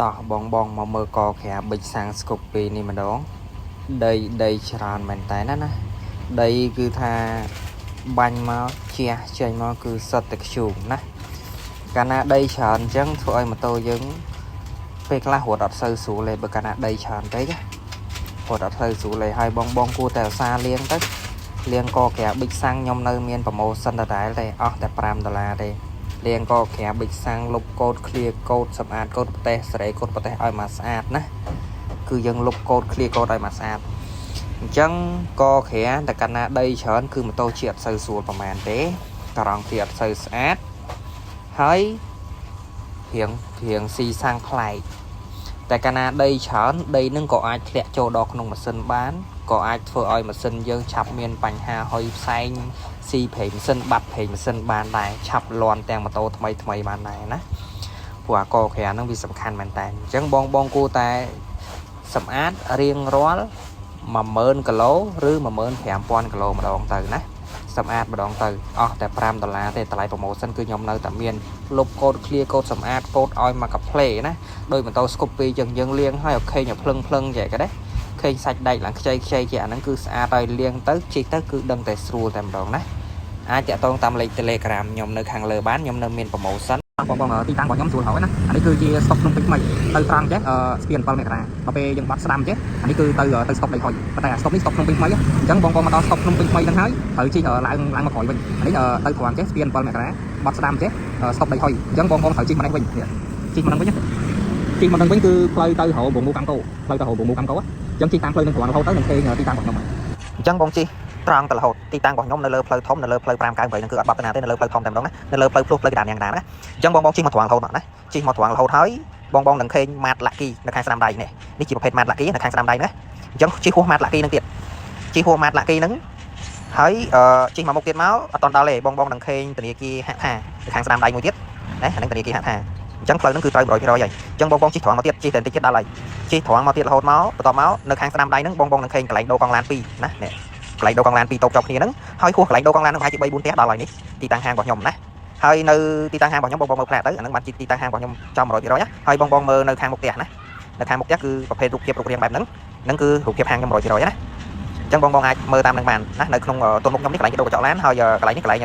តោះបងបងមកមើលកក្រាប៊ិចសាំងស្គប់ពីនេះម្ដងដីដីច្រើនមែនតើណាណាដីគឺថាបាញ់មកជះចេញមកគឺសិតតែខ្ជូងណាកាលណាដីច្រើនអញ្ចឹងធ្វើឲ្យម៉ូតូយើងពេលខ្លះរត់អត់សូវស្រួលទេបើកាលណាដីច្រើនពេកណារត់អត់សូវស្រួលទេហើយបងបងគួរតែឧស្សាហ៍លាងទៅលាងកក្រាប៊ិចសាំងខ្ញុំនៅមាន promotion ដដែលទេអស់តែ5ដុល្លារទេ លាងកក្រាប៊ិចសាំងលុបកូត clear កូតសម្អាតកូតប្រទេសសេរីកូតប្រទេសឲ្យមកស្អាតណាគឺយើងលុបកូត clear កូតឲ្យមកស្អាតអញ្ចឹងកក្រាតែកាលណាដីច្រើនគឺម៉ូតូជាអត់សូវស្រួលប្រហែលទេការ៉ង់ទីអត់សូវស្អាតហើយរៀងរៀងស៊ីសាំងប្លែកតែកាលណាដីច្រើនដីនឹងក៏អាចធ្លាក់ចូលដល់ក្នុងម៉ាស៊ីនបានក៏អាចធ្វើឲ្យម៉ាស៊ីនយើងឆាប់មានបញ្ហាហុយផ្សែង ស៊ីប្រេងម៉ាស៊ីនបាត់ប្រេងម៉ាស៊ីនបានដែរឆាប់លន់ទាំងម៉ូតូថ្មីថ្មីបានដែរណាព្រោះអាកក្រាហ្នឹងវាសំខាន់មែនតើអញ្ចឹងបងបងគួរតែសម្អាតរៀងរាល់10000គីឡូឬ15000គីឡូម្ដងទៅណាសម្អាតម្ដងទៅអស់តែ5ដុល្លារទេតម្លៃ promotion គឺខ្ញុំនៅតែមានលុបកូដ clear កូដសម្អាតកូដឲ្យមកកាផ្លេណាដោយម៉ូតូ Scoopy ចឹងយើងលាងឲ្យអូខេឲ្យភ្លឹងភ្លឹងចេះក៏ដែរឃើញសាច់ដែកឡើងខ្ចីខ្ចីជាអាហ្នឹងគឺស្អាតហើយលាងទៅជីកទៅគឺដឹងតែស្រួលតែម្ដងណាអាចតាក់ទងតាមលេខ Telegram ខ្ញុំនៅខាងលើបានខ្ញុំនៅមាន promotion បងបងទីតាំងរបស់ខ្ញុំស្រួលហើយណាអានេះគឺជាស្តុកភ្នំពេញថ្មីទៅត្រង់ចេះអឺស្ពាន7មករាដល់ពេលយើងបាត់ស្ដាំចេះអានេះគឺទៅទៅស្តុកដីហុយប៉ុន្តែអាស្តុកនេះស្តុកភ្នំពេញថ្មីអញ្ចឹងបងបងមកដល់ស្តុកភ្នំពេញថ្មីហ្នឹងហើយត្រូវជិះឡើងឡើងមកក្រោយវិញអានេះទៅត្រង់ចេះស្ពាន7មករាបាត់ស្ដាំចេះស្តុកដីហុយអញ្ចឹងបងបងត្រូវជិះមកនេះវិញនេះជិះមកនឹងវិញជិះមកនឹងវិញគឺផ្លូវទៅរោងមូកម្មកោផ្លូវទៅរោងមូកម្មកោអញ្ចឹងជិះតាមផ្លូវនឹងត្រង់រហូតទៅនឹងឃើញទីតាំងរបស់ខ្ញុំ អញ្ចឹងបងជិះត្រង់ទៅរហូតទីតាំងរបស់ខ្ញុំនៅលើផ្លូវធំនៅលើផ្លូវ598ហ្នឹងគឺអត់បាត់ទៅណាទេនៅលើផ្លូវធំតែម្ដងណានៅលើផ្លូវភ្លោះផ្លូវកណ្ដាលយ៉ាងណាណាអញ្ចឹងបងបងជិះមកត្រង់រហូតមកណាជិះមកត្រង់រហូតហើយបងបងនឹងឃើញម៉ាតឡាក់គីនៅខាងស្ដាំដៃនេះនេះជាប្រភេទម៉ាតឡាក់គីនៅខាងស្ដាំដៃណាអញ្ចឹងជិះហួសម៉ាតឡាក់គីហ្នឹងទៀតជិះហួសម៉ាតឡាក់គីហ្នឹងហើយអឺជិះមកមុខទៀតមកអត់តន់ដល់ទេបងបងនឹងឃើញធនាគារហាក់ថានៅខាងស្ដាំដៃមួយទៀតណាអាហ្នឹងធនាគារហាក់ថាអញ្ចឹងផ្លូវហ្នឹងគឺត្រូវ100%ហើយអញ្ចឹងបងបងជិះត្រង់មកទៀតជិះតែបន្តិចទៀតដល់ហើយជិះត្រង់មកទៀតរហូតមកបន្ទាប់មកនៅខាងស្ដាំដៃហ្នឹងបងបងនឹងឃើញកន្លែងដូរកង់ឡាន2ណានេះ កន្លែងដូរកង់ឡានពីរតូបជាប់គ្នាហ្នឹងហើយហួសកន្លែងដូរកង់ឡានហ្នឹងប្រហែលជា3 4ផ្ទះដល់ហើយនេះទីតាំងហាងរបស់ខ្ញុំណាហើយនៅទីតាំងហាងរបស់ខ្ញុំបងបងមើលផ្លាកទៅអាហ្នឹងបានជាទីតាំងហាងរបស់ខ្ញុំចំ100%ណាហើយបងបងមើលនៅខាងមុខផ្ទះណានៅខាងមុខផ្ទះគឺប្រភេទរូបភាពរូបរាងបែបហ្នឹងហ្នឹងគឺរូបភាពហាងខ្ញុំ100%ណាអញ្ចឹងបងបងអាចមើលតាមនឹងបានណានៅក្នុងទល់មុខខ្ញុំនេះកន្លែងគេដូរកញ្ចក់ឡានហើយកន្លែងនេះកន្លែង